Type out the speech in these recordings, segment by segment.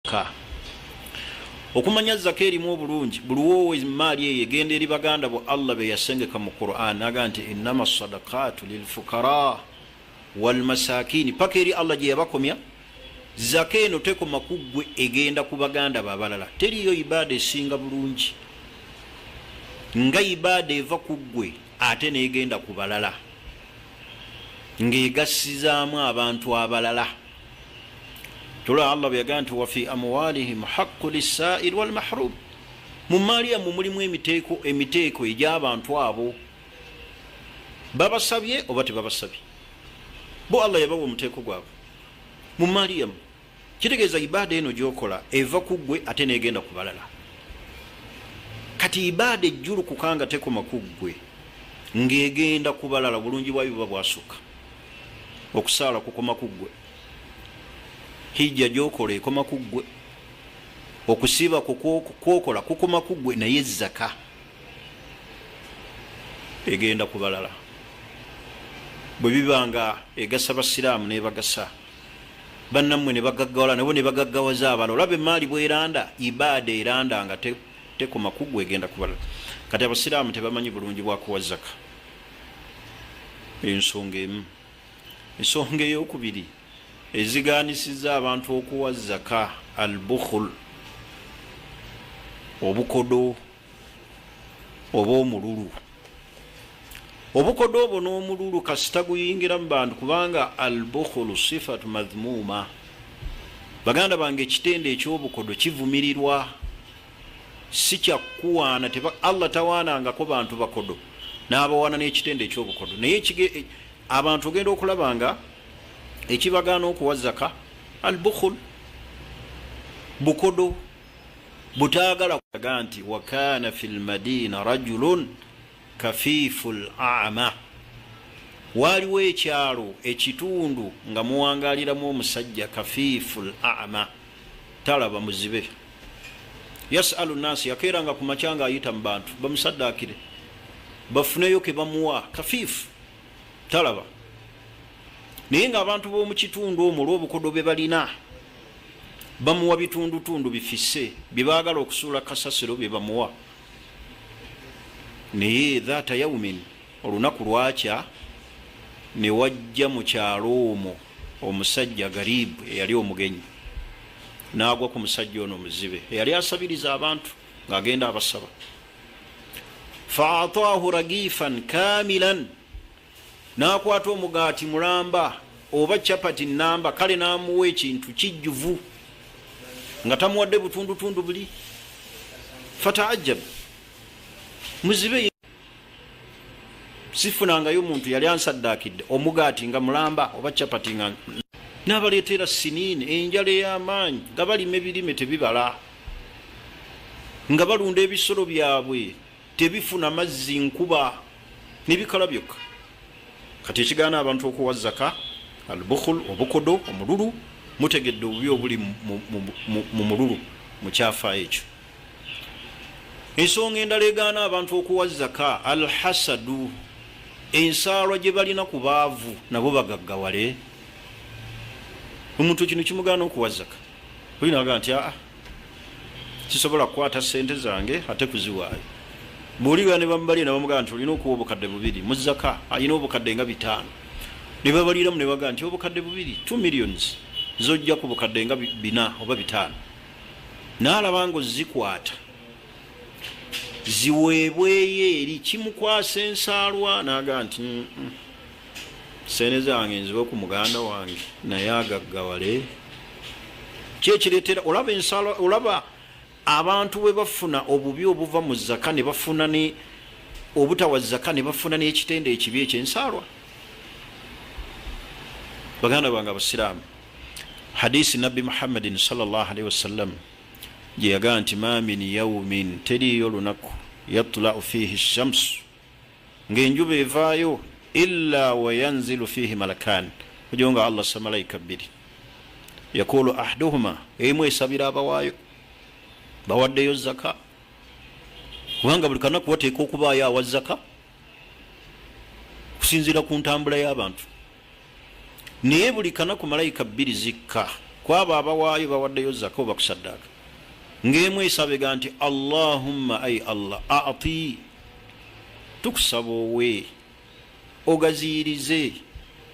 Zaka. Okumanya zaka erimu obulungi, buli woowa emaali eyo egenda eri baganda bo Allah be yasengeka mu Quran naga nti innama sadakatu lilfukara walmasakini, paka eri Allah gye yabakomya. Zaka eno tekoma ku ggwe, egenda ku baganda bo abalala. Teriyo ibaada esinga bulungi nga ibaada eva ku ggwe ate n'egenda ku balala ng'egassizaamu abantu abalala. Tolaba Allah bwe yagamba nti wafi amwalihim haqqu lissail walmahrum, mu maali yammwe mulimu emiteeko emiteeko egy'abantu abo babasabye oba tebabasabye, bo Allah yabawa omuteeko gwabwe mu maali yammwe. Kitegeeza ibaada eno gyokola eva ku ggwe ate n'egenda ku balala. Kati ibaada ejjulukuka nga tekoma ku ggwe ng'egenda ku balala, obulungi bwayo buba bwasukka. Okusaala kukoma ku ggwe, hijja gyokola ekoma ku ggwe, okusiiba kwokola kukoma ku ggwe, naye zaka egenda ku balala. Bwe biba nga egasa basiraamu nebagasa bannammwe ne bagaggawala nabo ne bagaggawaza abalala, olaba emaali bweranda, ibaada eranda nga tekoma ku ggwe, egenda ku balala. Kati abasiraamu tebamanyi bulungi bwakuwa zaka, ensonga emu. Ensonga eyokubiri eziganisiza abantu okuwa zaka, albukhul, obukodo oba omululu. Obukodo obwo n'omululu kasita guyingira mu bantu, kubanga albukhulu sifatu madhmuma. Baganda bange, ekitendo ekyobukodo kivumirirwa, si kyakuwaana. Allah tawaanangako bantu bakodo n'abawaana n'ekitendo ekyobukodo. Naye abantu ogenda okulaba nga ekibagaana okuwa zaka albukhul, bukodo, butaagala ga nti wakana fi lmadina rajulun kafifu l ama, waaliwo ekyalo ekitundu nga muwangaliramu omusajja kafifu l ama, talaba, muzibe. Yasalu nasi, yakeeranga ku makya nga ayita mu bantu bamusaddaakire bafuneyo ke bamuwa. Kafiifu, talaba, naye ng'abantu b'omu kitundu omwo olw'obukodo bwe balina bamuwa bitundutundu bifise bye baagala okusuula kasasiro bye bamuwa. Naye dhata yaumin, olunaku lwakya ne wajja mu kyalo omwo omusajja garibu eyali omugenyi, n'agwa ku musajja ono omuzibe eyali asabiriza abantu ng'agenda abasaba. Faataahu ragifan kamilan, n'akwata omugaati mulamba oba chapati namba, kale n'amuwa ekintu kijjuvu nga tamuwadde butundutundu buli. Fataajab, muzibe sifunangayo muntu yali ansaddaakidde omugaati nga mulamba oba chapati nga n'abaleetera siniini, enjala ey'amaanyi, nga balima ebirime tebibala, nga balunda ebisolo byabwe tebifuna mazzi, nkuba nebikala byokka. Kati ekigaana abantu okuwa zaka albukhul, obukodo, omululu. Mutegedde obubi obuli mu mululu mu kyafaayo ekyo. Ensonga endala egaana abantu okuwa zaka, alhasadu, ensaalwa gye balina ku baavu nabo bagaggawale. Omuntu kino kimugaana okuwa zaka, olinaga nti aa, sisobola kukwata sente zange ate kuziwaayo. Bwoliga ne bamubalira ne bamugamba nti olina okuwa 2000 mu zaka, alina obukadde nga 500, ne babaliramu ne bagamba nti 2000, 2 millions zojja ku bukadde nga 4 oba 500, n'alaba nga ozikwata ziweebweyo eri, kimukwasa ensaalwa n'agamba nti sente zange nziwe ku muganda wange naye agaggawale. Kyekireetera olaba ensaalwa, olaba abantu bwe bafuna obubi obuva mu zaka ne bafuna ne obutawa zaka ne bafuna n'ekitendo ekibi ekyensaalwa. Baganda bange abasiraamu, hadisi Nabbi Muhammadin sallallahu alaihi wasallam gye yagamba nti ma min yaumin, teriiyo lunaku, yatlau fihi shamsu, ng'enjuba evaayo, illa wayanzilu fihi malakan, ojo nga Allah sa malayika bbiri, yakulu ahduhuma, emu esabira abawaayo bawaddeyo zaka, kubanga buli kanaku wateeka okubaayo awa zaka kusinziira ku ntambula y'abantu. Naye buli kanaku malayika bbiri zikka. Kwabo abawaayo bawaddeyo zaka oba kusaddaaka, ng'emu esabega nti allahumma ai Allah ati, tukusaba owe ogaziyirize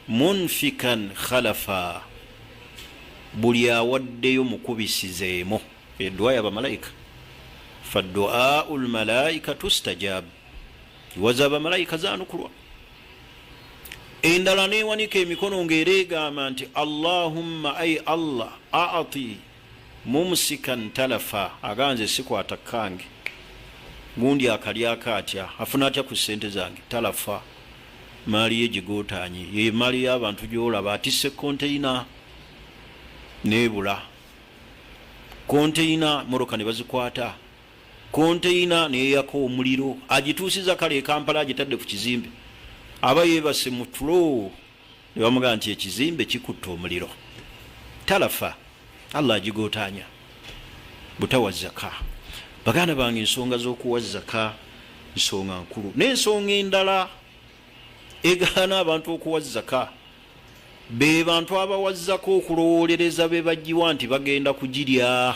munfikan khalafa, buli awaddeyo mukubisizeemu. Edduwa yabamalayika, faduau lmalaika tustajab, duwa zabamalayika zanukulwa. Endala newanika emikono ngaera egamba nti allahumma ai Allah ati mumsikan talafa, aganze sikwata kange gundi akalyako atya, afuna atya ku sente zange, talafa maali ye gigotanye, ye maali y'abantu gyolaba atisse konteyina nebula konteyina, moroka ne bazikwata konteyina neyaka omuliro, agituusiza kale ekampala agitadde ku kizimbe, aba yeebase mu tulo ne bamugamba nti ekizimbe kikutte omuliro, talafa, Allah agigotanya butawa zaka. Baganda bange, ensonga z'okuwa zaka nsonga nkulu. N'ensonga endala egaana abantu okuwa zaka, be bantu abawa zaka okulowoolereza be bagiwa nti bagenda kugirya.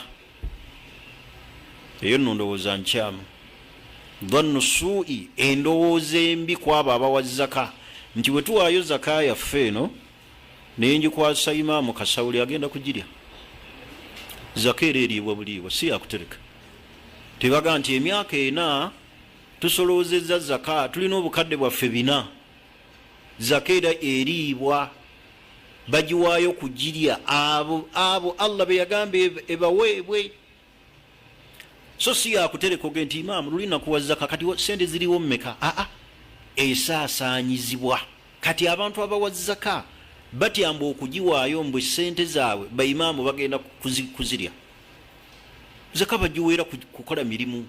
Eyo nno ndowooza nkyamu, dhannu suui, endowooza embi kwabo abawa zaka nti bwe tuwaayo zaka yaffe eno nengikwasa imaamu Kasawuli agenda kugirya. Zaka era eriibwa buliibwa, si yakutereka. Tebaga nti emyaka 4 tusoloozezza zaka, tulina obukadde bwaffe 4. Zaka era eriibwa, bagiwaayo kugirya abo abo Allah be yagamba ebaweebwe, so si yakutereka oge nti imaamu luli nakuwa zaka, kati sente ziriwo mmeka? Aa, esaasaanyizibwa. Kati abantu abawa zaka batyamba okugiwaayo mbwe sente zaabwe baimaamu bagenda kuzirya. Zaka bagiweera kukola mirimu,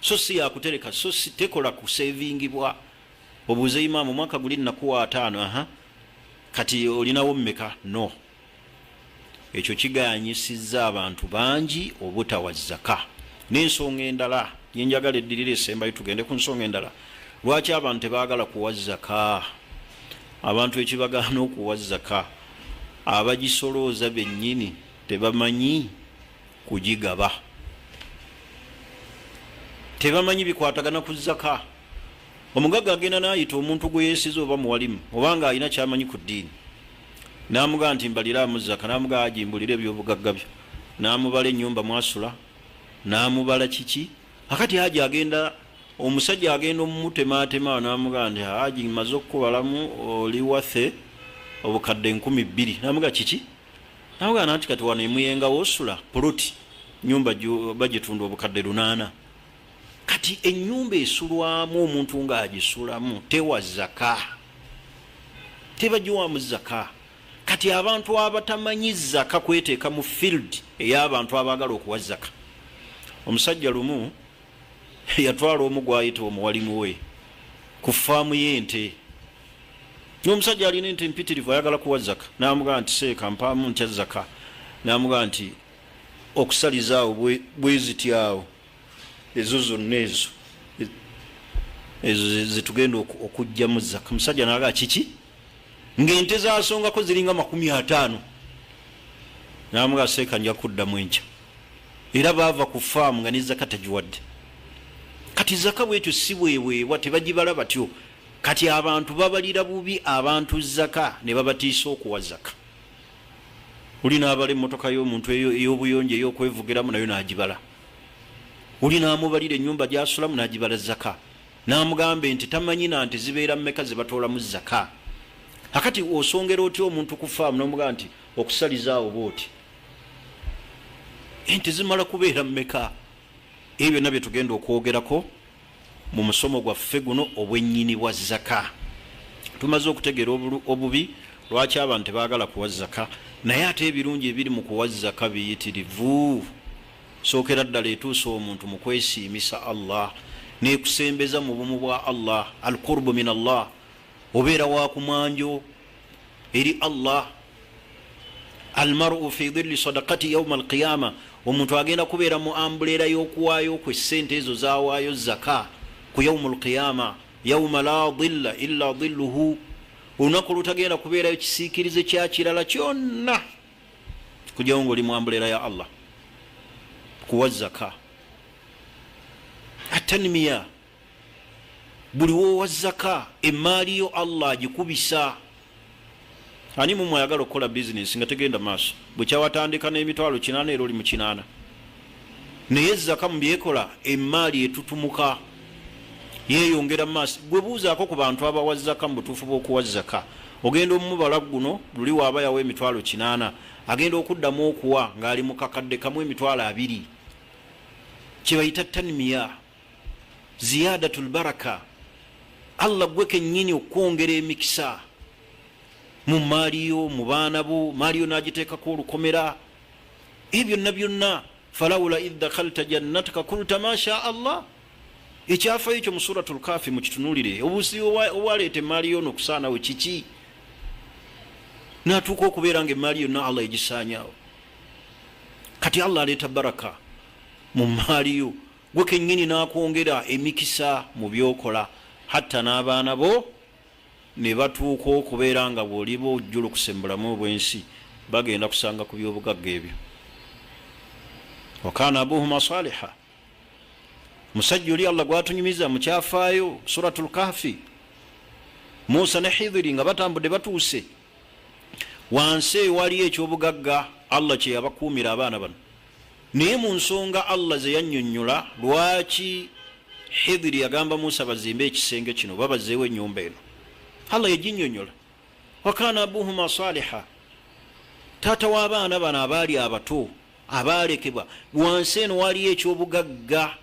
so si yakutereka, so si tekola kusevingibwa. Obuuze imaamu, omwaka guli nakuwa 50, aha, kati olinawo mmeka? No, ekyo kiganyisizza abantu bangi obutawa zaka. N'ensonga endala yenjagala eddirira esembayo, tugende ku nsonga endala lwaki abantu tebaagala kuwa zaka. Abantu ekibagaana okuwa zaka, abagisolooza bennyini tebamanyi kugigaba, tebamanyi bikwatagana ku zaka. Omugagga agenda n'ayita omuntu gwe yeesize oba muwalimu obanga alina kyamanyi ku ddiini, n'amugamba nti mbaliraamu zaka, n'amugamba aji mbulire ebyobugagga byo, n'amubala ennyumba mwasula, n'amubala kiki. Akati haji agenda, omusajja agenda omumutematema, n'amugamba nti haji maze okukubalamu oli wathe obukadde 2000. N'amugamba kiki? N'amugamba nti kati wano emuyenga wosula poloti nyumba bagitunda obukadde 800. Kati ennyumba esulwamu omuntu ng'agisulamu tewa zaka, tebagiwamu zaka. Kati abantu abatamanyi zaka kweteeka mu field ey'abantu abaagala okuwa zaka. Omusajja lumu yatwala omu gwayita omuwalimu we ku faamu y'ente, n'omusajja alina ente mpitirivu ayagala kuwa zaka. N'amugamba nti seeka mpaamu ntya zaka? N'amugamba nti okusalizaawo bwe zityawo ezo zonna ezo ezo zetugenda okugjamu zaka. Omusajja naga kiki ng'ente zasongako ziringa 50. Namuga seeka nja kuddamu enkya. Era baava ku faamu nga ne zaka tagiwadde. Kati zaka bwetyo si bweweebwa, tebagibala batyo. Kati abantu babalira bubi abantu zaka ne babatiisa okuwa zaka. Oli n'abala emmotoka y'omuntu ey'obuyonjo ey'okwevugiramu nayo n'agibala. Oli n'amubalira ennyumba gy'asulamu n'agibala zaka. N'amugamba nti tamanyi na nti zibeera mmeka ze batoolamu zaka. Akati osongera otya omuntu ku faamu n'omugamba nti okusalizaawo bw'oti ente zimala kubeera mmeka? Ebyo byonna bye tugenda okwogerako mu musomo gwaffe guno, obwennyini bwa zaka. Tumaze okutegeera obubi lwaki abantu tebaagala kuwa zaka, naye ate ebirungi ebiri mu kuwa zaka biyitirivu. Sookera ddala etuusa omuntu mu kwesiimisa Allah, neekusembeza mu bumu bwa Allah, alqurbu min Allah, obeera wa kumwanjo eri Allah. Almaru fi dhilli sadakati yauma alqiyama, omuntu agenda kubeera mu ambuleera y'okuwaayo kwe ssente ezo zawaayo zaka ku yaumu alqiyama, yauma la dhilla illa dhilluhu, olunaku olutagenda kubeerayo kisiikirize kya kirala kyonna. Kujjawo ngaoli mu ambuleera ya Allah kuwa zaka. Atanmiya, buli wowa zaka emaali yo Allah agikubisa. Ani mumwe ayagala okukola bizinesi nga tegenda maaso? Bwekyawatandika n'emitwalo 8, era oli mu 80. Naye zaka mu byekola, emaali etutumuka, yeyongera maaso. Gwe buuzaako ku bantu abawa zaka mu butuufu bw'okuwa zaka, ogenda omumubala guno, luli waaba yawa emitwalo 8, agenda okuddamu okuwa ng'ali mu kakadde kamu 20,000. Kyebayita tanmiya, ziyadatul baraka, Allah gwe kennyini okwongera emikisa mu maali yo, mu baana bo, maali yo n'agiteekako olukomera, ebyo byonna byonna. Falawula idh dakhalta jannataka kulta ma sha Allah. Ekyafayo ekyo mu Suratul Kafi mukitunulire. Obusibi obwaleeta emaali yo nokusaanawo kiki, natuuka okubeera nga emaali yonna Allah egisaanyawo? Kati Allah aleeta baraka mu maali yo, gwe kennyini n'akwongera emikisa mu byokola, hatta n'abaana bo ne batuuka okubeera nga bw'oliba ojjulukuse mu bulamu obw'ensi, bagenda kusanga ku byobugagga ebyo. Wakana abuhuma saliha, musajja oli Allah gwatunyumiza mu kyafaayo Suratul Kahfi, Musa ne Hidhiri nga batambudde batuuse wansi ewali ekyobugagga Allah kye yabakuumira abaana bano. Naye mu nsonga Allah ze yannyonnyola lwaki Hidhiri yagamba Musa bazimbe ekisenge kino, babazeewo ennyumba eno, Allah yaginnyonnyola: wakana abuhuma saliha. Taata w'abaana bano abaali abato abaalekebwa wansi eno waliyo ekyobugagga.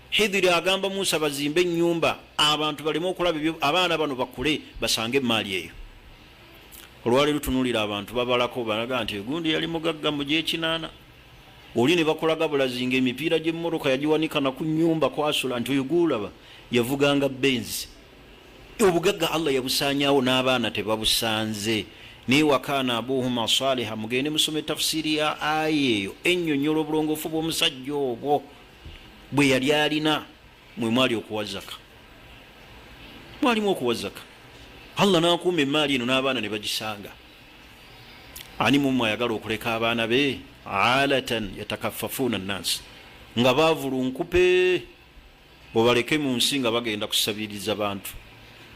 Hidhiri agamba Musa bazimbe ennyumba abantu baleme okulaba, abaana bano bakule basange emaali eyo. Olwaleero tunuulira abantu babalako, balaga nti egundi yali mugagga mu gyekinaana, oli ne bakulaga bulazi nga emipiira gy'emmotoka yagiwanika na ku nnyumba kwasula, nti oyo gwolaba yavuganga Benzi. Obugagga Allah yabusaanyawo n'abaana tebabusanze. Naye wakana abuhuma saliha. Mugende musome tafsiiri ya aya eyo ennyonnyola obulongoofu bw'omusajja obwo bwe yali alina. Mwe mwali okuwa zaka, mwalimu okuwa zaka, Allah n'akuuma emaali eno n'abaana ne bagisanga. Ani mumwe ayagala okuleka abaana be alatan yatakaffafuuna nnansi, nga baavulunkupe, obaleke mu nsi nga bagenda kusabiriza bantu,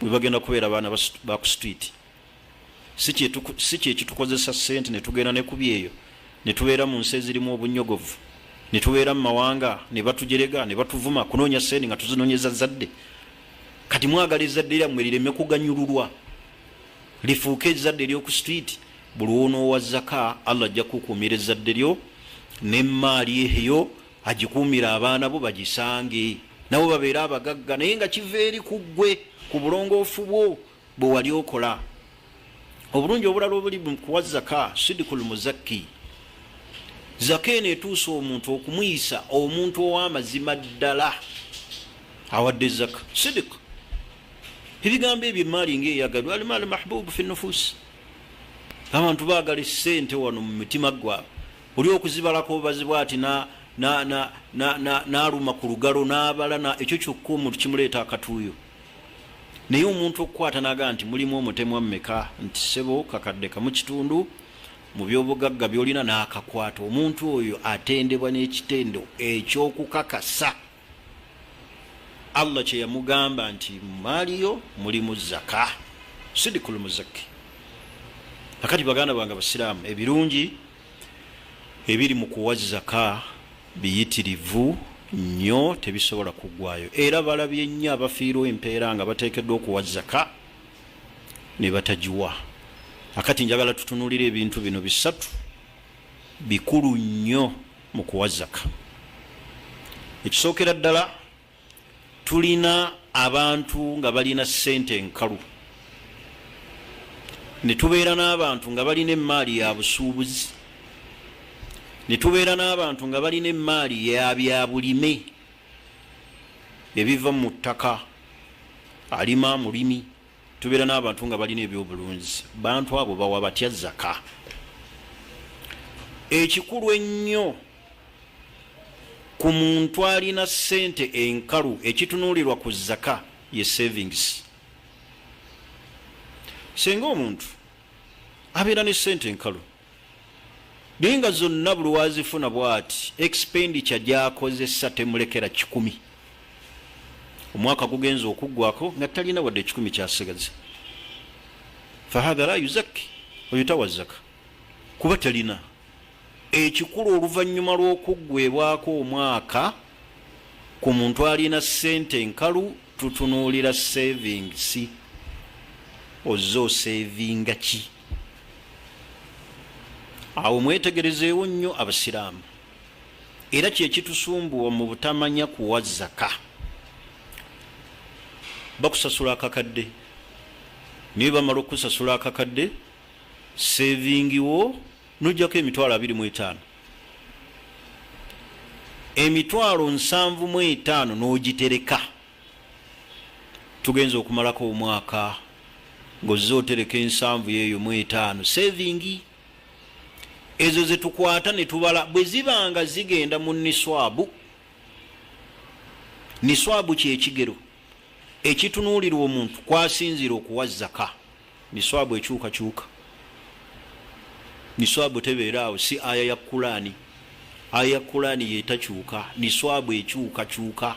bwe bagenda kubeera abaana ba ku street? Si kyekitukozesa sente ne tugenda ne kubyeyo ne tubeera mu nsi ezirimu obunyogovu, ne tubeera mu mawanga ne batujerega ne batuvuma, kunoonya sente nga tuzinoonyeza zadde? Kati mwagala ezzadde lyammwe lireme kuganyululwa, lifuuke ezzadde ery'oku street? Buli wonoowa zaka, Allah ajja kukuumira ezzadde lyo n'emaali eyo, agikuumira abaana bo bagisange, nabo babeere abagagga, naye nga kiva eri ku ggwe, ku bulongoofu bwo bwe wali okola. Obulungi obulala obuli mu kuwa zaka, sidikul muzakki. Zaka eno etuusa omuntu okumuyisa omuntu ow'amazima ddala awadde zaka. Sidik, ebigambo ebyo, emaali ngaeyagalwa, almaal mahbubu fi nufuusi, abantu baagala essente wano mu mitima gwabwe. Oli okuzibalako obubazibwa ati n'aluma ku lugalo n'abala, ekyo kyokka omuntu kimuleeta akatuuyo. Naye omuntu okukwata naga nti mulimu omutemwa mmeka, nti ssebo kakadde kamu kitundu mu byobugagga byolina, n'akakwata, omuntu oyo atendebwa n'ekitendo ekyokukakasa Allah kye yamugamba nti maaliyo mulimu zaka. Sidikul muzakki. Akati baganda bange abasiraamu, ebirungi ebiri mu kuwa zaka biyitirivu nnyo, tebisobola kuggwayo. Era balabye nnyo abafiirwa empeera nga bateekeddwa okuwa zaka ne batagiwa. Akati njagala tutunulire ebintu bino bisatu, bikulu nnyo mu kuwa zaka. Ekisookera ddala, tulina abantu nga balina ssente enkalu, ne tubeera n'abantu nga balina emaali ya busuubuzi, ne tubeera n'abantu nga balina emaali ya byabulime ebiva mu ttaka, alima mulimi, tubeera n'abantu nga balina ebyobulunzi. Bantu abo bawa batya zaka? Ekikulu ennyo ku muntu alina ssente enkalu, ekitunuulirwa ku zaka ye savings. Senga omuntu abeera ne ssente enkalu. Naye nga zonna buli wazifuna bwati expenditure gyakozesa temulekera 100. Omwaka gugenza okuggwako nga talina wadde 100 kyasigaza. Fahatha la yuzakki, oyo tawa zaka kuba talina. Ekikulu oluvannyuma lw'okuggwebwako omwaka ku muntu alina ssente enkalu, tutunuulira savings. Ozze osevinga ki? Awo mwetegerezeewo nnyo abasiraamu, era kyekitusumbuwa mu butamanya kuwa zaka. Bakusasula akakadde, naye bamala okukusasula akakadde, sevingiwo nojjako emitwalo 25, emitwalo 75 n'ogitereka. Tugenza okumalako omwaka ng'ozze otereka 75 yeeyo mu saving. Ezo zetukwata ne tubala bwe ziba nga zigenda mu niswabu. Niswabu kyekigero ekitunuulirwa omuntu kwasinziira okuwa zaka. Niswabu ekyukakyuka, niswabu tebeera awo, si aya ya Kulaani. Aya ya Kulaani yetakyuka, niswabu ekyukakyuka.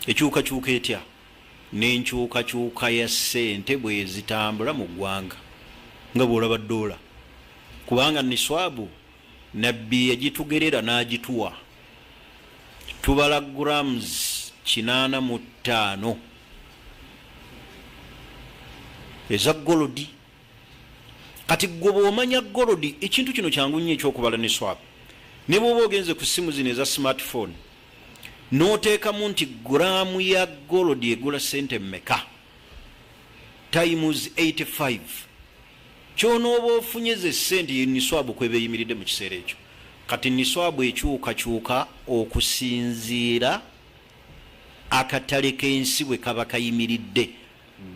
Ekyukakyuka etya? N'enkyukakyuka ya ssente bwezitambula mu ggwanga, nga bw'olaba ddoola, kubanga niswabu nabbi yagitugerera n'agituwa. Tubala grams 85 eza golodi. Kati gwe bw'omanya golodi, ekintu kino kyangu nnyo ekyokubala niswabu. Ne bw'oba ogenze ku ssimu zino eza smartphone n'oteekamu nti guraamu ya golodi egula sente mmeka times 85, kyonooba ofunye ze sente ye niswabu kweba eyimiridde mu kiseera ekyo. Kati niswabu ekyukakyuka okusinziira akatale k'ensi bwe kaba kayimiridde,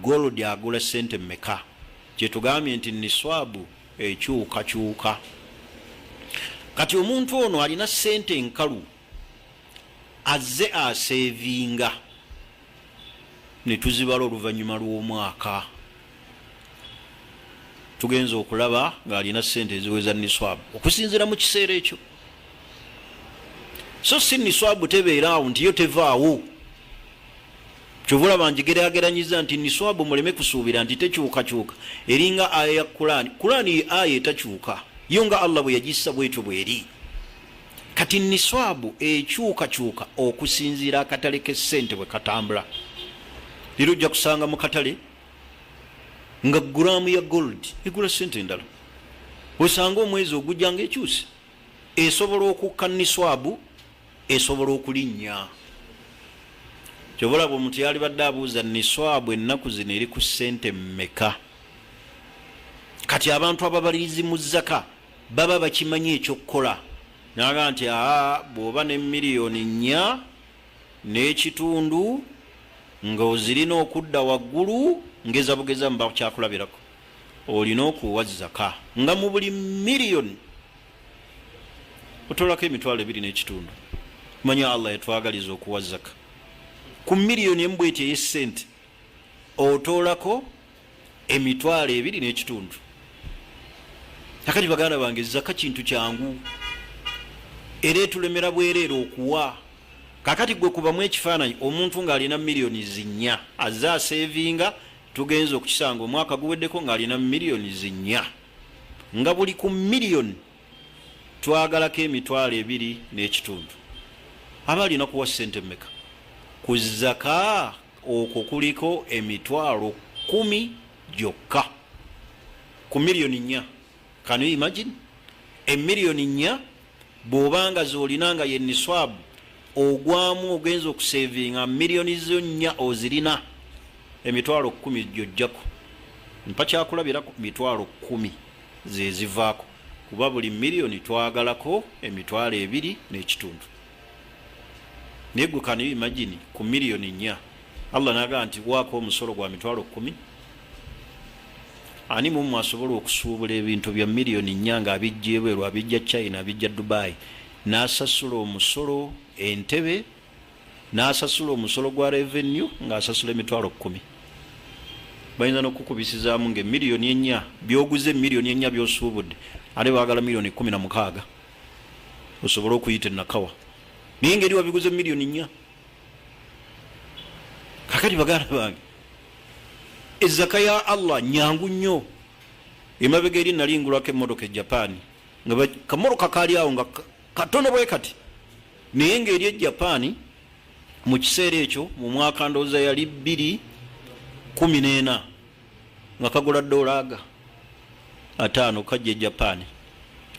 gold agula sente mmeka. Kyetugambye nti niswabu ekyukakyuka. Kati omuntu ono alina sente enkalu, azze asevinga, ne tuzibala oluvannyuma lw'omwaka, tugenza okulaba ng'alina sente eziweza niswabu okusinziira mu kiseera ekyo. So si niswabu tebeera awo nti yo tevaawo. Kyova olaba ngigeraageranyiza nti niswabu muleme kusuubira nti tekyukakyuka, eringa aya ya Kulaani. Kulaani ye aya etakyuka, yo nga Allah bwe yagissa bwetyo bweri. Kati niswabu ekyukakyuka okusinziira akatale k'essente bwe katambula. Leero ojja kusanga mu katale nga guraamu ya gold egula sente endala, osanga omwezi ogujja nga ekyuse. Esobola okukka niswabu, esobola okulinnya. Kyova olaba omuntu yalibadde abuuza niswabu ennaku zino eri ku ssente mmeka. Kati abantu ababalirizi mu zaka baba bakimanyi ekyokukola, naga nti aa, bw'oba ne 4.5 miliyoni ng'ozirina okudda waggulu, ngeza bugeza muba kyakulabirako, olina okuwa zaka nga mu buli miliyoni otolako 2.5 emitwalo. Manya Allah yatwagaliza okuwa zaka ku 1 miliyoni bweti ey'essente, otoolako 2.5 emitwalo. Kakati baganda bange, zaka kintu kyangu era etulemera bwereere okuwa. Kakati gwe kubamu ekifaananyi omuntu ng'alina 4 miliyoni azze asevinga, tugenza okukisanga omwaka guweddeko ng'alina 4 miliyoni, nga buli ku miliyoni twagalako 2.5 emitwalo, aba alina kuwa ssente mmeka ku zaka? Okwo kuliko 10 000 gyokka ku 4 miliyoni. Can you imagine? 4 miliyoni bw'obanga z'olina nga ye niswabu ogwamu, ogenza okusevinga 4 miliyoni ozirina, 10 000 gyojjako. Mpa kyakulabirako, 10 000 zezivaako, kuba buli miliyoni twagalako 2.5 emitwalo. Naye gwe can you imagine, ku 4 miliyoni Allah nagaa nti waako omusolo gwa 10 000? Ani mumwe asobola okusuubula ebintu bya 4 miliyoni nga abijja ebweru, abijja China, abijja Dubai, n'asasula omusolo entebe, n'asasula omusolo gwa revenue, ng'asasula 10 000? Bayinza n'okukubisizaamu nga 4 miliyoni byoguze, 4 miliyoni byosuubudde. Ate baagala miliyoni 16 osobole okuyita enakawa, naye ngeri wabiguze miliyoni 4. Kakati baganda bange, ezaka ya Allah nyangu nnyo. Emabega eri nali ngulako emmotoka e Japan, nga kamotoka kaali awo nga katono bwe kati, naye ngaeri e Japan mu kiseera ekyo, mu mwaka ndowooza yali 2014, nga kagula dola aga 50. Kajja e Japan,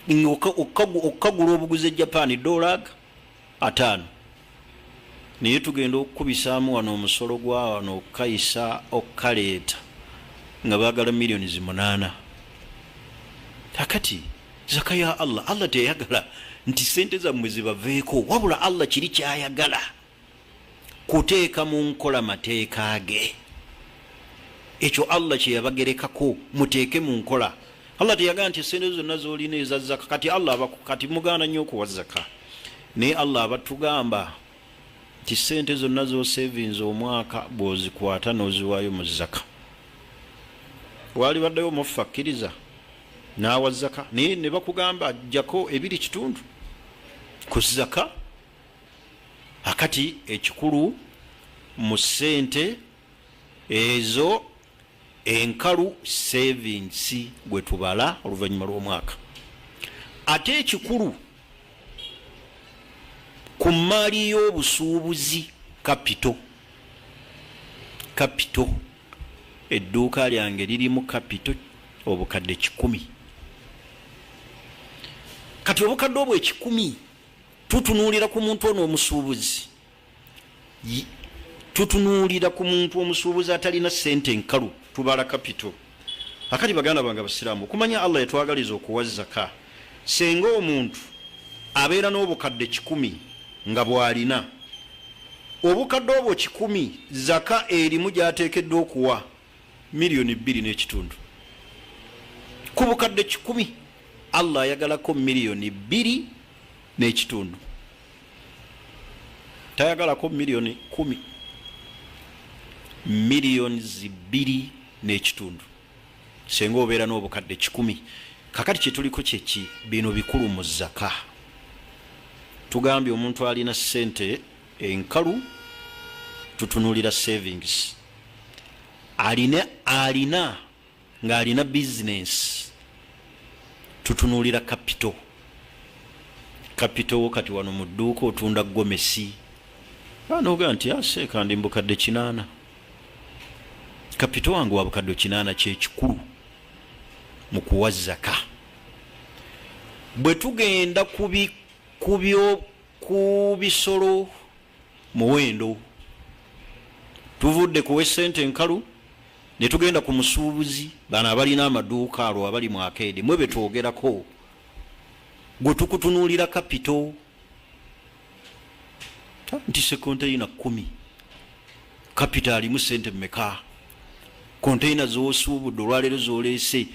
okukagula obuguzi e Japan dola aga 50, naye tugenda okukubisaamu wano omusolo gwa wano okukayisa okukaleeta, nga baagala miliyoni 8. Kakati zaka ya Allah, Allah teyagala nti sente zammwe zibaveeko, wabula Allah kiri kyayagala kuteeka mu nkola mateeka ge. Ekyo Allah kyeyabagerekako muteeke mu nkola. Allah teyagala nti esente zonna zolina eza zaka. Kati Allah, kati mugaana nnyo okuwa zaka, naye Allah abatugamba nti sente zonna zosevinza omwaka bw'ozikwata n'oziwaayo mu zaka, waali baddeyo muffe akkiriza n'awa zaka, naye ne bakugamba jjako ebiri kitundu ku zaka. Akati ekikulu mu ssente ezo enkalu, savings gwe tubala oluvannyuma lw'omwaka. Ate ekikulu ku mmaali y'obusuubuzi, capital. Capital, edduuka lyange lirimu capital obukadde 100. Kati obukadde obwo 100, tutunuulira ku muntu ono omusuubuzi, tutunuulira ku muntu omusuubuzi atalina sente enkalu, tubala capital. Akati baganda bange abasiraamu, okumanya Allah yatwagaliza okuwa zaka, senga omuntu abeera n'obukadde 100 nga bw'alina obukadde obwo 100, zaka erimu gy'ateekeddwa okuwa miliyoni 2.5 ku bukadde 100. Allah ayagalako miliyoni 2.5, tayagalako miliyoni 10, miliyoni 2.5 senga obeera n'obukadde 100. Kakati kyetuliko kyeki? Bino bikulu mu zaka. Tugambye omuntu alina sente enkalu tutunulira savings, alina ng'alina bizinesi tutunuulira capital. Capital, kati wano mu dduuka otunda gomesi, noga nti aseeka ndi mbukadde 800, capital wange wa bukadde 800. Kyekikulu mu kuwa zaka. Bwe tugenda ku bisolo muwendo, tuvudde kuwa essente enkalu ne tugenda ku musuubuzi. Bano abalina amaduuka alwo abali mu arcade, mwe betwogerako, gwe tukutunuulira capital nti se konteyina 10, capital alimu sente mmeka? Konteyina zosuubudde olwaleero zoleese,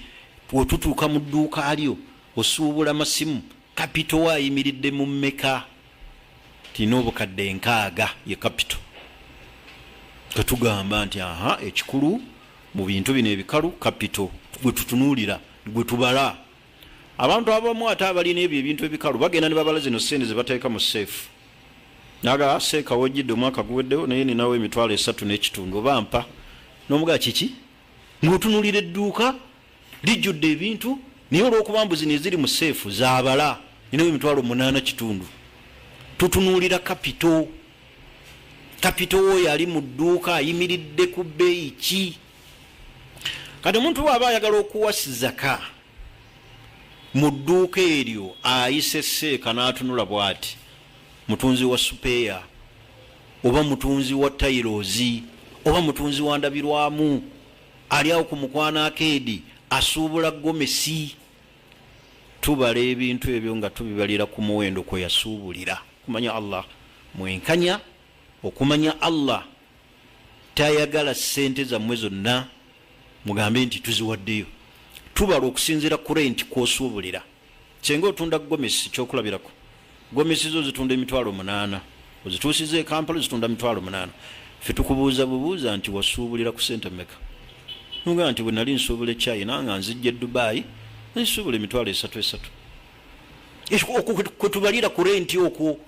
wetutuuka mu dduuka lyo osuubula masimu, capital we ayimiridde mu mmeka? Tina obukadde 60 ye capital. Katugamba nti aha, ekikulu mu bintu bino ebikalu, capital gwe tutunuulira, gwe tubala. Abantu abamu ate abalina ebyo ebintu ebikalu bagenda ne babala zino sente ze bateeka mu seefu, naga seeka wojjidde omwaka guweddewo, naye ninawo emitwalo 3.5, oba mpa n'omugaa kiki, ng'otunuulira edduuka lijjudde ebintu, naye olw'okuba mbu zino eziri mu seefu zaabala, ninawo emitwalo 8.5. Tutunuulira capital. Capital oyo ali mu dduuka ayimiridde ku bbeeyi ki? Kati omuntu bw'aba ayagala okuwa zaka mu dduuka eryo, ayise seeka n'atunula bw'ati, mutunzi wa spare oba mutunzi wa tiles oba mutunzi wa ndabirwamu, ali awo ku Mukwano Arcade asuubula gomesi, tubala ebintu ebyo nga tubibalira ku muwendo kwe yasuubulira. Kumanya Allah mwenkanya, okumanya Allah tayagala sente zammwe zonna mugambe nti tuziwaddeyo. Tubala okusinziira ku rent kwosuubulira. Kyenga otunda gomesi, kyokulabirako, gomesi zo zitunda emitwalo 800, ozituusiza e Kampala, zitunda mitwalo 800. Ffe tukubuuza bubuuza nti wasuubulira ku sente mmeka? Nugaa nti bwe nali nsuubula e China nga nzijja e Dubai. Nsuubula emitwalo esatu esatu kwetubalira ku renti okwo,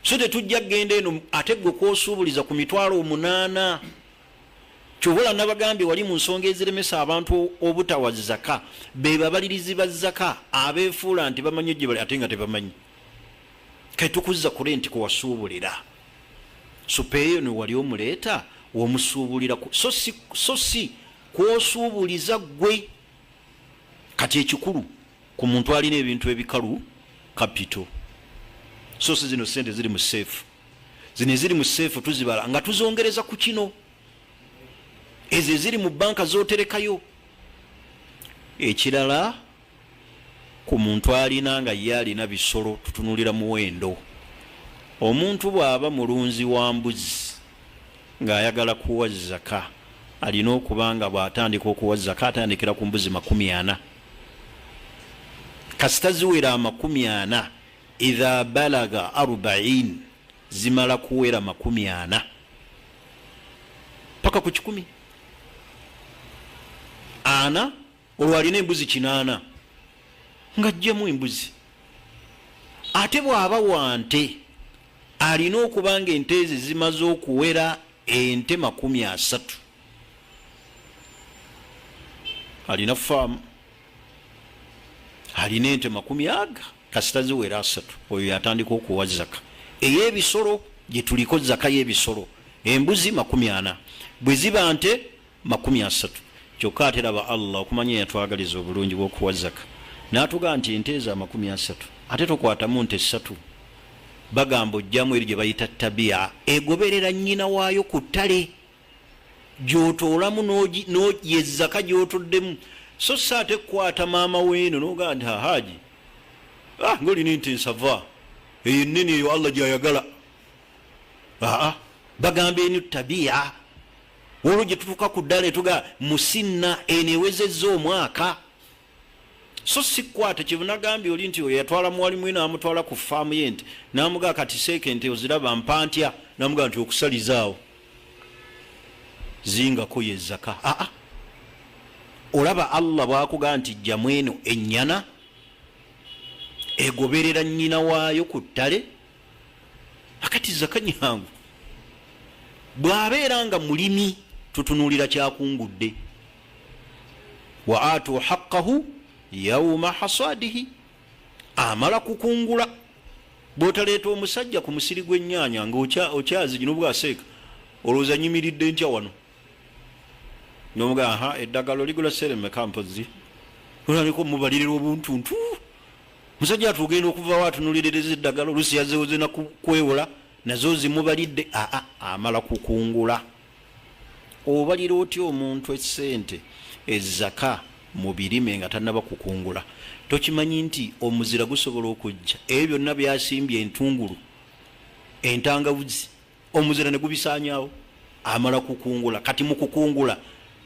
so tetujja kugenda eno ate gwe kwosuubuliza ku mitwalo omunaana. Kyobola nabagambye wali mu nsonga eziremesa abantu obutawa zaka, be babalirizi ba zaka abeefuula nti bamanyi gye bali ate nga tebamanyi. Kati tukuzza ku renti kwewasuubulira, supeeyo ne wali omuleeta womusuubulira, so si kwosuubuliza ggwe. Kati ekikulu ku muntu alina ebintu ebikalu, kapito, so si zino sente ziri mu seefu. Zino eziri mu seefu tuzibala nga tuzongereza ku kino, ezo eziri mu banka zoterekayo. Ekirala ku muntu alina nga ye alina bisolo, tutunulira muwendo. Omuntu bw'aba mulunzi wa mbuzi ng'ayagala kuwa zaka, alina okuba nga bw'atandika okuwa zaka atandikira ku mbuzi 40. Kasita ziwera 40, idha balaga 40, zimala kuwera 40 paka ku 100 ana. Olwo alina embuzi 80 ng'ajjamu embuzi. Ate bw'aba wa nte, alina okuba nga ente ezi zimaze okuwera ente 30. Alina faamu, alina ente makumi aga, kasita ziwera 30, oyo yatandika okuwa zaka ey'ebisolo. Gye tuliko zaka y'ebisolo, embuzi 40, bwe ziba nte 30. Kyokka ate laba Allah okumanya yatwagaliza obulungi bw'okuwa zaka, n'atugaa nti ente ezo 30 ate tokwatamu nte ssatu. Bagamba ojjamu eri gye bayita tabiya, egoberera nnyina waayo ku ttale, gy'otoolamu yezaka gy'otoddemu, so si ate kukwata maama weeno n'ogaa nti haaji, ng'olina ente ensava eyo ennene, eyo Allah gy'ayagala. Aa, bagamba eni tabiya. Olwo gye tutuuka ku ddala etuga musinna, eno ewezezza omwaka, so si kukwata. Kyebunagambye oli nti oyo yatwala muwalimu we n'amutwala ku faamu ye nti n'amugaa, kati seeka ente oziraba mpa ntya? N'amugaa nti okusalizaawo zingako ye zaka. Aa, olaba Allah bwakugaa nti jjamu eno ennyana egoberera nnyina waayo ku ttale. Akati zaka nyangu. Bw'abeera nga mulimi, tutunuulira kyakungudde, wa atu haqqahu yauma hasadihi, amala kukungula. Bw'otaleeta omusajja ku musiri gw'ennyaanya nga okyazigi nobwaseeka, olowooza nyimiridde ntya wano? Nomuga, aha, eddagala oligula sere meka? Mpozi onaliko mubalirira obuntuntu. Musajja atugenda okuvawo atunulirereza eddagala, oluusi yazewoze nakukwewola nazo zimubalidde. Aa, amala kukungula. Obalira otya omuntu esente ezaka mu birime nga tanaba kukungula? Tokimanyi nti omuzira gusobola okujja, ebyo byonna byasimbye, entungulu, entangawuzi, omuzira ne gubisaanyaawo? Amala kukungula. Kati mu kukungula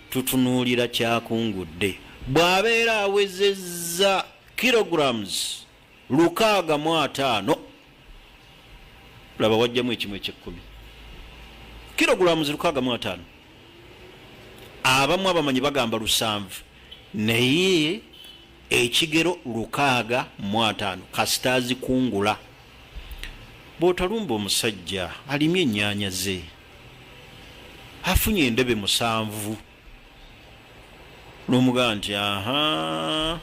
tutunuulira kyakungudde. Bw'abeera awezezza kilograms 65, laba wajjamu ekimu ekyekkumi, kilograms 65. Abamu abamanyi bagamba 7, naye ekigero 65 kasita azikungula. Bw'otalumba omusajja alimye ennyaanya ze, afunye endebe 7, n'omugaa nti aha,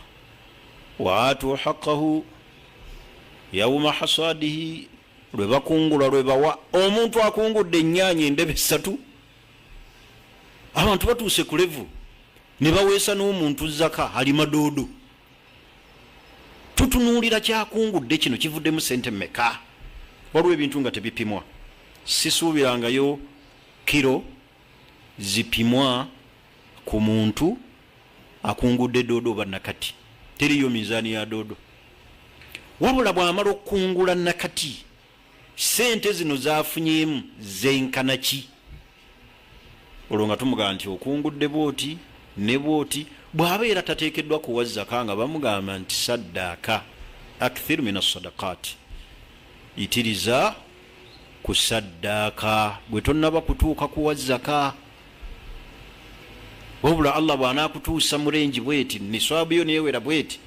waatu haqqahu yauma hasadihi, lwe bakungula lwe bawa. Omuntu akungudde ennyaanya endebe 3, abantu batuuse ku levu ne baweesa n'omuntu zaka alima doodo. Tutunuulira kyakungudde, kino kivuddemu sente meka? Waliwo ebintu nga tebipimwa. Sisuubirangayo kiro zipimwa ku muntu akungudde doodo oba nakati, teriyo minzaani ya doodo. Wabula bw'amala okukungula nakati, sente zino zafunyemu zenkana ki? Olwo nga tumugamba nti okungudde bwoti ne bwoti. Bw'abeera tateekeddwa kuwa zaka, nga bamugamba nti saddaaka, akthir min assadakaati, yitiriza ku saddaaka gwe tonnaba kutuuka kuwa zaka. Wabula Allah bw'anaakutuusa mu rengi bweti, niswabu yo newera bweti.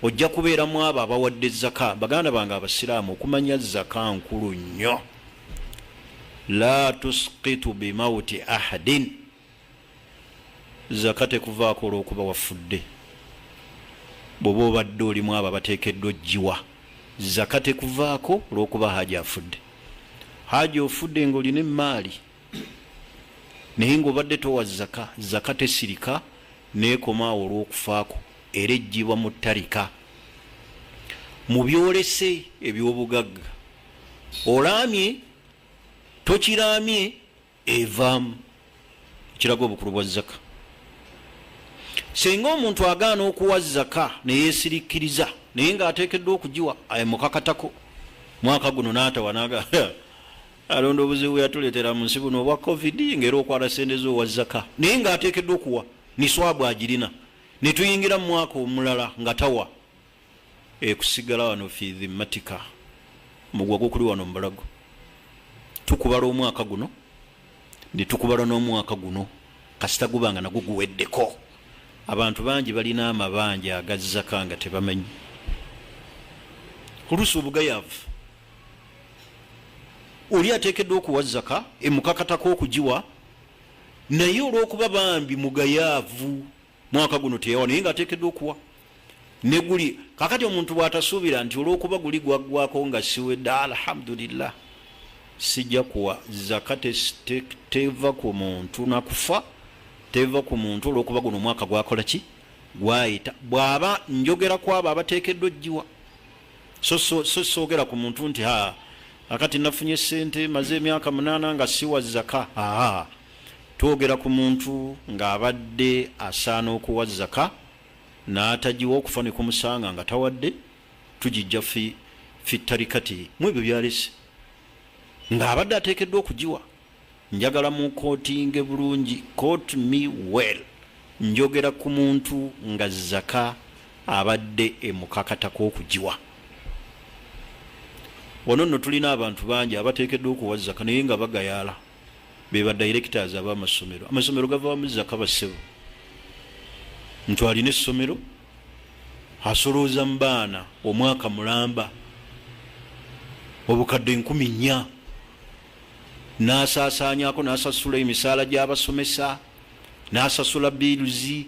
Ojja kubeera mu abo abawadde zaka. Baganda bange abasiraamu, okumanya zaka nkulu nnyo. La tusqitu bimauti ahadin, zaka tekuvaako olw'okuba wafudde. Bw'oba obadde olimu abo abateekeddwa ogiwa, zaka tekuvaako olw'okuba haji afudde. Haji ofudde ng'olina emmaali naye ng'obadde towa zaka, zaka tesirika neekoma awo olw'okufaako, era ejjibwa mu tarika, mu byolese eby'obugagga. Olaamye tokiraamye, evaamu. Ekiraga obukulu bwa zaka, singa omuntu agaana okuwa zaka neyeesirikkiriza naye ng'ateekeddwa okugiwa, mukakatako mwaka guno n'atawa, naga alonda obuzibu yatuleetera mu nsi buno obwa COVID, ng'era okwala sente zo owa zaka naye ng'ateekeddwa okuwa, niswabu agirina, ne tuyingira mu mwaka omulala nga tawa, ekusigala wano fi dhimmatika, mugwa gukuli wano mubulago. Tukubala omwaka guno ne tukubala n'omwaka guno, kasita guba nga nagwo guweddeko. Abantu bangi balina amabanja aga zaka nga tebamanyi, oluusi obugayaavu. Oli ateekeddwa okuwa zaka, emukakatako okugiwa, naye olw'okuba bambi mugayaavu, mwaka guno teyawa naye ng'ateekeddwa okuwa ne guli. Kakati omuntu bw'atasuubira nti olw'okuba guli gwaggwako nga siwedde, alhamdulillah, sijja kuwa zaka. Teva ku muntu nakufa, teva ku muntu olw'okuba guno omwaka gwakola ki, gwayita. Bw'aba njogera ku abo abateekeddwa ogiwa, so soogera ku muntu nti ha, akati nafunye sente, maze emyaka 8 nga siwa zaka. Aa, twogera ku muntu ng'abadde asaana okuwa zaka n'atagiwa, okufa ne kumusanga nga tawadde, tugijja fi tarikati, mu ebyo byalese ng'abadde ateekeddwa okugiwa. Njagala muquotinge bulungi, quote me well. Njogera ku muntu nga zaka abadde emukakatako okugiwa. Wano nno tulina abantu bangi abateekeddwa okuwa zaka naye nga bagayaala, be ba directors ab'amasomero. Amasomero gavaamu zaka, bassebo. Ntu alina essomero asolooza mu baana omwaka mulamba obukadde 4000, n'asaasaanyako, n'asasula emisaala gy'abasomesa, n'asasula bills.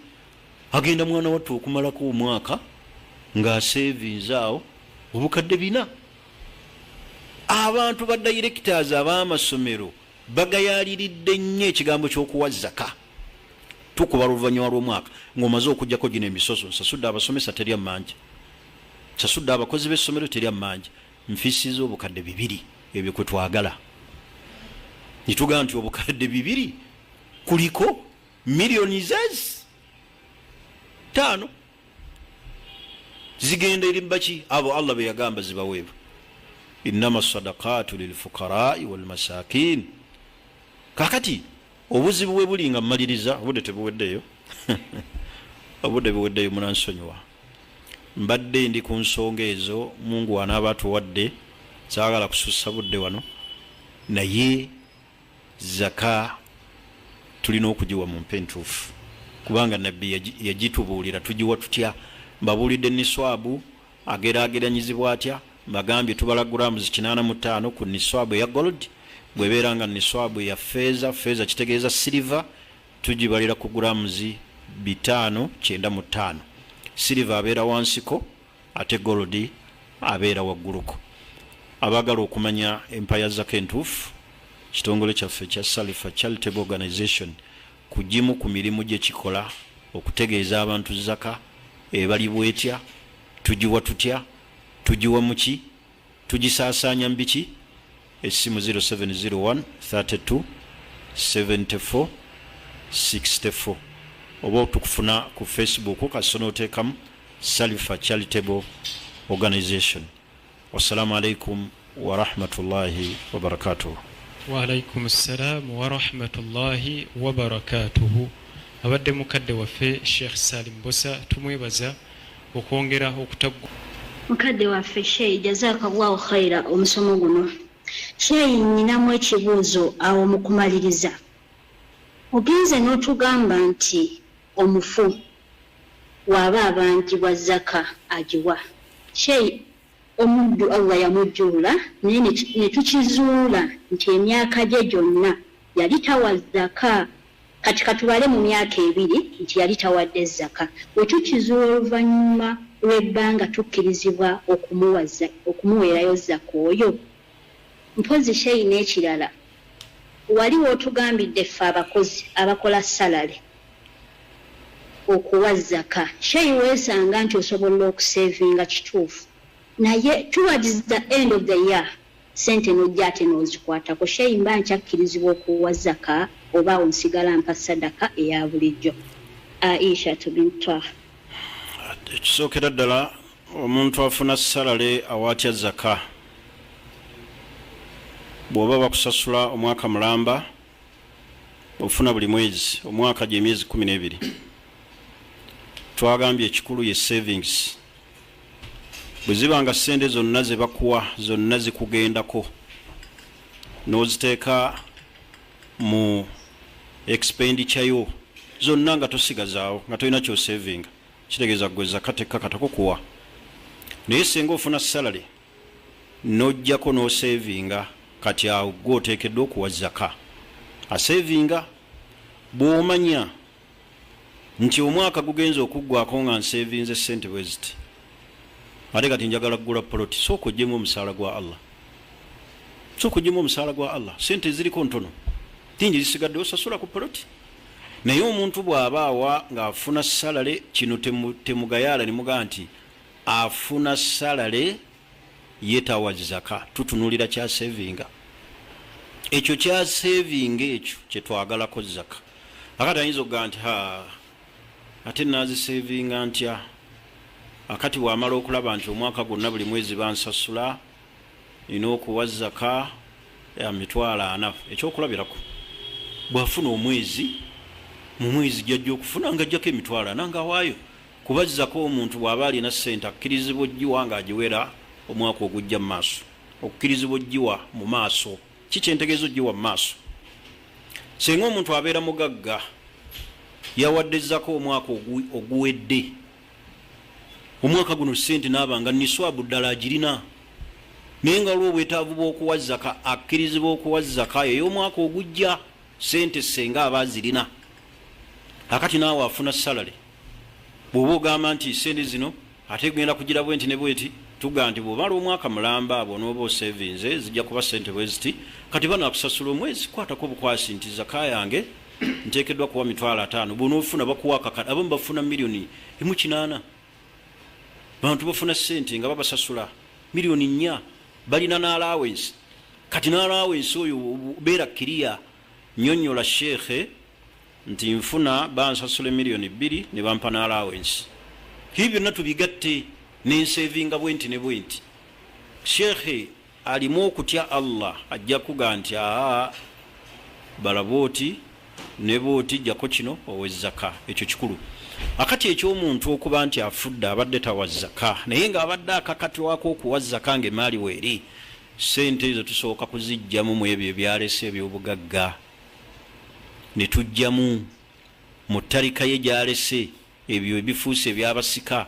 Agenda mwana wattu okumalako omwaka ng'asevinze awo obukadde 400. Abantu ba directors ab'amasomero bagayaliridde nnyo ekigambo ky'okuwa zaka. Tukubala oluvannyuma lw'omwaka ng'omaze okugjako gino emisoso: nsasudde abasomesa, terya mmanja, nsasudde abakozi b'essomero, terya mmanja, nfisiza obukadde 200. Ebyo kwe twagala nitugamba nti obukadde 2 kuliko miliyoni zezi 5 zigenda eri baki? Abo Allah be yagamba zibaweebwa, innama sadakatu lilfuqarai walmasakin. Kakati obuzibu bwe buli nga mmaliriza, obudde tebuweddeyo, obudde buweddeyo, munansonyiwa, mbadde ndi ku nsonga ezo. Mungu anaaba atuwadde, saagala kusussa budde wano, naye zaka tulina okugiwa mu mpa entuufu, kubanga Nabbi yagitubuulira tugiwa tutya. Mbabuulidde niswabu ageraageranyizibwa atya. Mbagambye tubala grams 85 ku niswabu eya gold. Bwebeera nga niswabu ya feeza, feeza kitegeeza silver, tugibalira ku grams 595. Silver abeera wansiko, ate gold abeera wagguluko. Abaagala okumanya empa ya zaka entuufu, kitongole kyaffe ekya Salifa Charitable Organization, ku gimu ku mirimu gye kikola okutegeeza abantu zaka ebalibwa etya, tugiwa tutya, tugiwa muki, tugisaasaanya mu biki. Essimu 0701 32 74 64, oba otukufuna ku Facebook kasita oteekamu Salifa Charitable Organization. Wassalamu alaikum warahmatullahi wabarakatuh. Waalaikum ssalaamu warahmatullahi wabarakatuhu. Abadde mukadde waffe Sheikh Salim Bosa, tumwebaza okwongera okutaggu. Mukadde waffe Sheyi, jazakallahu khaira omusomo guno. Sheyi, nyinamu ekibuuzo awo mu kumaliriza. Ogenze n'otugamba nti omufu. Waaba abanjibwa zaka agiwa. Sheikh, omuddu Allah yamujjulula naye netukizuula nti emyaka gye gyonna yali tawa zaka. Kati katubale mu myaka ebiri nti yali tawadde zaka. Wetukizuula oluvannyuma lw'ebbanga tukkirizibwa okumuweerayo zaka oyo? Mpozzi Sheikh n'ekirala wali w'otugambidde ffe abakozi abakola salary okuwa zaka. Sheikh, weesanga nti osobola okusevinga kituufu, naye towards the end of the year sente nojja ate n'ozikwatako. Sheikh, mba nkyakkirizibwa okuwa zaka oba awo nsigala mpa sadaka eya bulijjo? Aisha Bintwah. Ekisookera ddala, omuntu afuna salary awaatya zaka? Bw'oba bakusasula omwaka mulamba, ofuna buli mwezi, omwaka gyemyezi 12. Twagambye ekikulu ye savings. Bwe ziba nga sente zonna ze bakuwa zonna zikugendako n'oziteeka mu expenditure yo zonna nga tosigazaawo, nga tolina kyosavinga, kitegeeza gwe zaka tekkakatako kuwa. Naye singa ofuna salary n'ojjako n'osevinga, kati awo gwe oteekeddwa okuwa zaka asevinga. Bw'omanya nti omwaka gugenza okuggwako nga nsevinze sente bwe ziti, ate kati njagala kugula poloti, sooka oggyemu omusaala gwa Allah, sooka oggyemu omusaala gwa Allah. Sente eziriko ntono, tingi zisigadde, osasula ku poloti. Naye omuntu bw'aba awa ng'afuna salary, kino temugayaala ne mugaa nti afuna salary ye tawa zaka. Tutunulira kyasevinga, ekyo kyasevinga ekyo kyetwagalako zaka. Akati ayinza okugaa nti, ha, ate nazisevinga ntya? Akati bwamala okulaba nti omwaka gwonna buli mwezi bansasula, nina okuwa zaka ya 400,000, ekyokulabirako, bwafuna omwezi, mu mwezi jajja okufuna nga ajjako 400,000 ngaawaayo. Kuba zaka omuntu bw'aba alina ssente akkirizibwa ogiwa ng'agiwera omwaka ogujja mu maaso, okkirizibwa ogiwa mu maaso. Kikyentegeeza ogiwa mu maaso, singa omuntu abeera mugagga yawadde zaka omwaka oguwedde, omwaka guno ssente naaba nga niswabu ddala agirina, naye nga olw'obwetaavu bw'okuwa zaka akkirizibwa okuwa zaka ey'omwaka ogujja sente senga aba azirina. Akati naawe afuna salary, bw'oba ogamba nti sente zino ate genda kugira bwenti ne bweti, tugaa nti bw'omala omwaka mulamba bw'onooba osevinze zijja kuba sente bwe ziti. Kati banaakusasula omwezi, kwatako obukwasi nti zaka yange nteekeddwa kuwa 500,000. Bw'onoofuna bakuwa akakadde, abamu bafuna 1,800,000. Bantu bafuna sente nga babasasula 4 million, balina n'allowance. Kati n'allowance oyo beera kiriya, nyonyola sheekhe nti nfuna bansasula 2 million ne bampa n'allowance, ebyo byonna tubigatte nensevinga bwenti ne bwenti. Sheekhe alimu okutya Allah ajja kuga nti, aa, balaba oti ne bwoti, jjako kino owe zaka. Ekyo kikulu. Akati ekyomuntu okuba nti afudde abadde tawa zaka, naye ng'abadde akakatwako okuwa zaka ng'emaali weeri, sente ezo tusooka kuzijjamu mu ebyo ebyalese ebyobugagga, ne tujjamu mu ttarika ye gyalese ebyo ebifuuse ebyabasika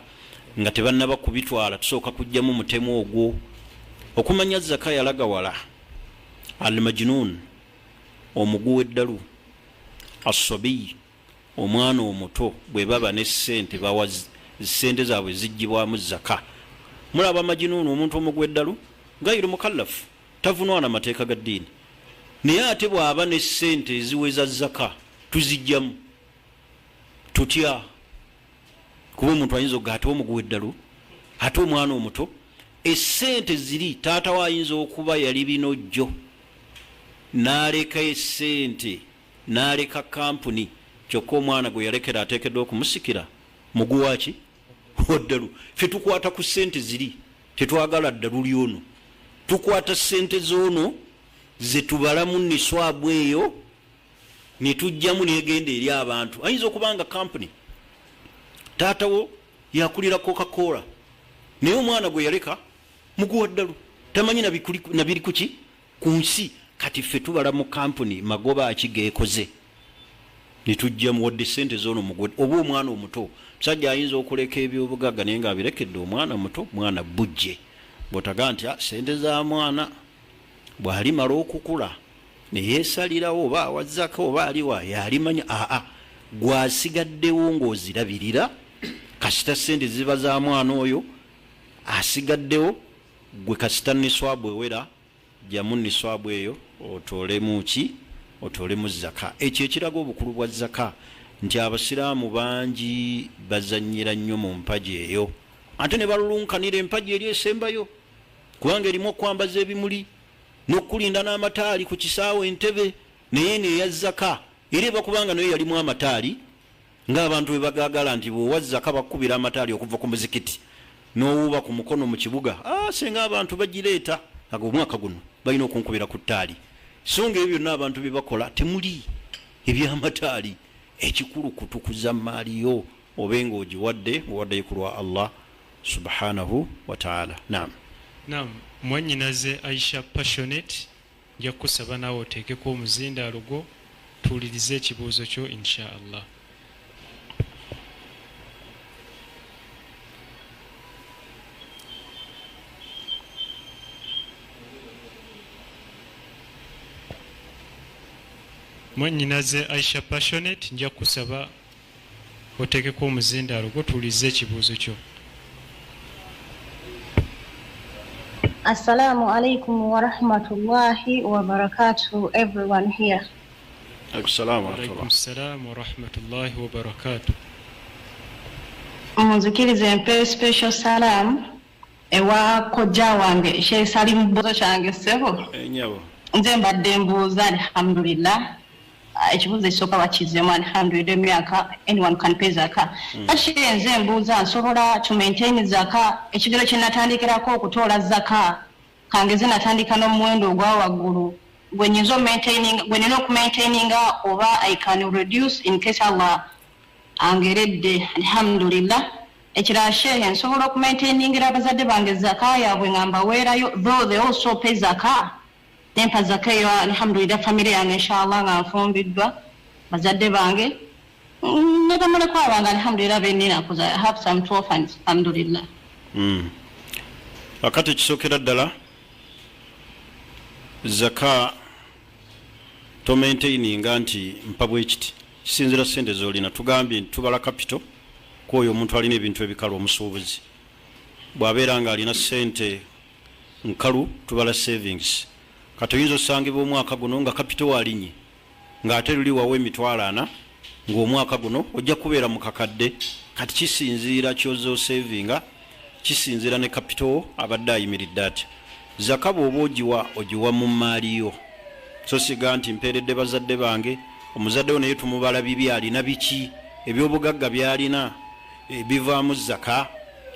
nga tebannaba kubitwala. Tusooka kujjamu mutemu ogwo. Okumanya zaka yalaga wala almajnun, omugu w'eddalu, assabiyi, omwana omuto, bwe baba ne ssente bawa sente zaabwe zijjibwamu zaka. Mulaba majinuunu, omuntu omugu eddalu, gairu mukallafu, tavunwana mateeka ga ddiini, naye ate bw'aba ne ssente eziweza zaka tuzijjamu tutya? Kuba omuntu ayinza okuga ate omugu w'eddalu, ate omwana omuto, essente ziri taata we ayinza okuba yali binojjo n'aleka essente n'aleka kampuni, kyokka omwana gwe yalekera ateekeddwa okumusikira muguwaki waddalu. Ffe tukwata ku ssente ziri, tetwagala ddalu lyono, tukwata ssente z'ono zetubalamu niswabu eyo netujjamu negenda eri abantu. Ayinza okuba nga kampuni taatawo yakulira Coca-Cola, naye omwana gwe yaleka muguwa ddalu, tamanyi nabiri kuki ku nsi. Kati ffe tubala mu kampuni magoba ki geekoze. Netujjamu wadde sente zoono mugwe oba omwana omuto. Musajja ayinza okuleka ebyobugagga naye nga abirekedde omwana muto, mwana bujje. Bwotaga nti ah, sente za mwana bwalimala okukula neyesalirawo oba awazaka oba aliwa yalimanya, aa gwasigaddewo ng'ozirabirira. Kasita sente ziba za mwana oyo asigaddewo, gwe kasita niswabu ewera Ggyamu niswaabu eyo otoolemu ki? Otoolemu zaka. Ekyo ekiraga obukulu bwa zaka nti Abasiraamu bangi bazannyira nnyo mu mpagi eyo ate ne balulunkanira empagi eri esembayo kubanga erimu okwambaza ebimuli n'okukulinda n'amataali ku kisaawe Entebe, naye eno eya zaka era eba kubanga nayo yalimu amataali Ng'abantu bwe bagaagala nti bw'owa zaka bakukubira amataali okuva ku muzikiti n'owuuba ku mukono mu kibuga. Ah, singa abantu bagireeta ago omwaka guno balina okunkubira ku ttaali. So nga ebyo byonna abantu bye bakola temuli eby'amataali. Ekikulu kutukuza mmaali yo obe ng'ogiwadde ng'owaddeyo ku lwa Allah subhanahu wa ta'ala. Naam. Naam, mwannyinaze Aisha Passionate. Nja kukusaba naawe oteekeko omuzindaalo gwo tuwulirize ekibuuzo kyo insha Allah. Mwannyinaze Aisha Passionate, nja kukusaba oteekeko omuzindaalo gwo tuwulirize ekibuuzo kyo. Assalamu alaikum warahmatullahi wabarakatuh everyone here. Alaikum salam warahmatullahi wabarakatuh. Munzikirize mpe special salam ewa kojja wange Sheikh Salim Buzo kyange ssebo. Enyabo. Nze mbadde mbuuza alhamdulillah. Ah, ekibuuzo ekisooka bakizzemu alhamdulillah emyaka anyone can pay zaka. Kati nze mbuuza nsobola to maintain zaka ekigero kye natandikirako okutoola zaka kangeze natandika n'omuwendo ogwa waggulu gwe nyinza gwe nina okumaintaininga oba I can reduce in case Allah angeredde alhamdulillah. Ekirala shehe nsobola okumaintainingira abazadde bange zaka yaabwe nga mbaweerayo though they also pay zaka nempa zaka eyo alhamdulillah family yange inshallah nga nfumbiddwa bazadde bange ne bamulekwa bange alhamdulillah benina cause I have some two orphans alhamdulillah. Akati ekisookera ddala zaka tomaintaininga nti mpa bwekiti kisinzira sente zolina. Tugambye nti tubala capital kwoyo omuntu alina ebintu ebikalu, omusuubuzi bw'abeera nga alina sente nkalu tubala savings. Kati oyinza osangibwa omwaka guno nga capital walinye ng'ate luli wawa 400,000 ng'omwaka guno ojja kubeera mu kakadde. Kati kisinziira kyoza osavinga, kisinziira ne capital abadde ayimiridde atya. Zaka bw'oba ogiwa ogiwa mu mmaali yo, so siga nti mpeeredde bazadde bange. Omuzadde wo naye tumubala bibi alina biki, ebyobugagga by'alina bivaamu zaka,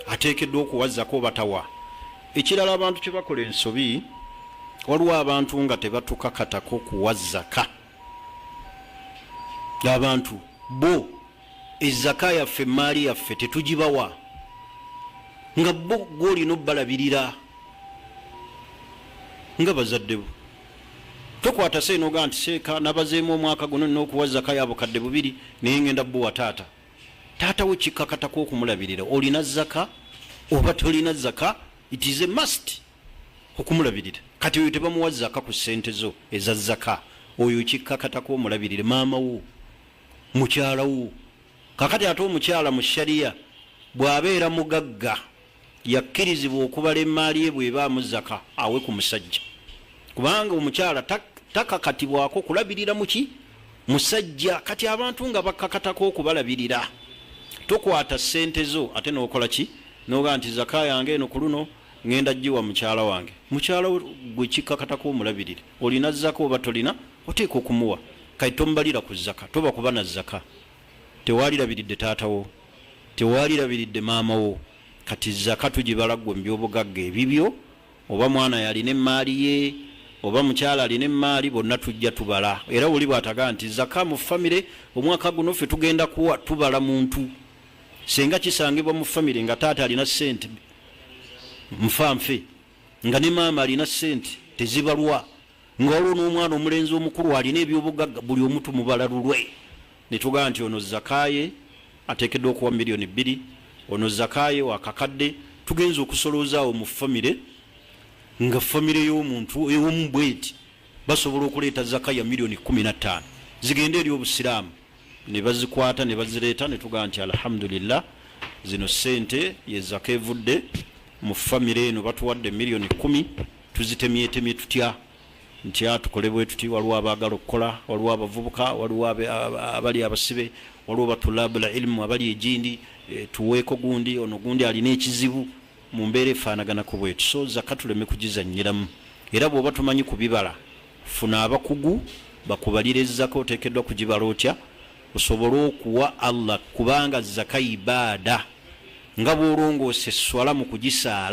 ateekeddwa okuwa zaka oba tawa. Ekirala abantu kye bakola ensobi, waliwo abantu nga tebatukakatako kuwa zaka. Abantu bo ezaka yaffe emmaali yaffe tetugibawa nga bo gw'olina obbalabirira nga bazadde bo. Tokwata seena ogaa nti seeka nabazeemu omwaka guno nina okuwa zaka ya 2000 naye ngenda buwa taata. Taata we kikakatako okumulabirira, olina zaka oba tolina zaka, it is a must okumulabirira. Kati oyo tebamuwa zaka ku ssente zo eza zaka, oyo kikakatako omulabirire maama wo, mukyala wo. Kakati ate omukyala mu sharia bw'abeera mugagga yakkirizibwa okubala emmaali ye bw'ebaamu zaka awe ku musajja, kubanga omukyala takakatibwako kulabirira muki musajja. Kati abantu nga bakakatako okubalabirira, tokwata ssente zo ate n'okola ki n'ogaa nti zaka yange eno ku luno ngenda giwa mukyala wange. Mukyala wo gwe kikakatako omulabirire, olina zaka oba tolina oteeka okumuwa. Kati tomubalira ku zaka, toba kuba na zaka tewalirabiridde taata wo, tewalirabiridde maama wo. Kati zaka tugibala ggwe mu byobugagga ebibyo, oba mwana yalina emmaali ye oba mukyala alina emmaali, bonna tujja tubala. Era oli bw'atagaa nti zaka mu famire omwaka guno ffe tugenda kuwa, tubala muntu. Singa kisangibwa mu famire nga taata alina ssente nfanfe, nga ne maama alina ssente tezibalwa, nga waliwo n'omwana omulenzi omukulu alina ebyobugagga, buli omu tumubala lulwe. Netugamba nti ono zakaye ateekeddwa okuwa 2,000,000, ono zakaye wakakadde. Tugenza okusolooza awo mu famire, nga famire y'omuntu omu bweti basobola okuleeta zaka ya 15,000,000 zigende eri obusiraamu. Ne bazikwata ne bazireeta, ne tugamba nti alhamdulillah, zino sente ye zaka evudde mu famire eno, batuwadde 10,000,000, tuzitemyetemye tutya? Nti tukole bwe tuti, waliwo abaagala okukola, waliwo abavubuka, waliwo abali abasibe, waliwo batulabul ilmu abali egindi, tuweeko gundi ono, gundi alina ekizibu mu mbeera efaanaganako bwetu. So zaka tuleme kugizanyiramu, era bw'oba tumanyi kubibala, funa abakugu bakubalire zaka oteekeddwa kugibala otya osobole okuwa Allah, kubanga zaka ibaada nga bw'olongoosa esswala mu kugisaala.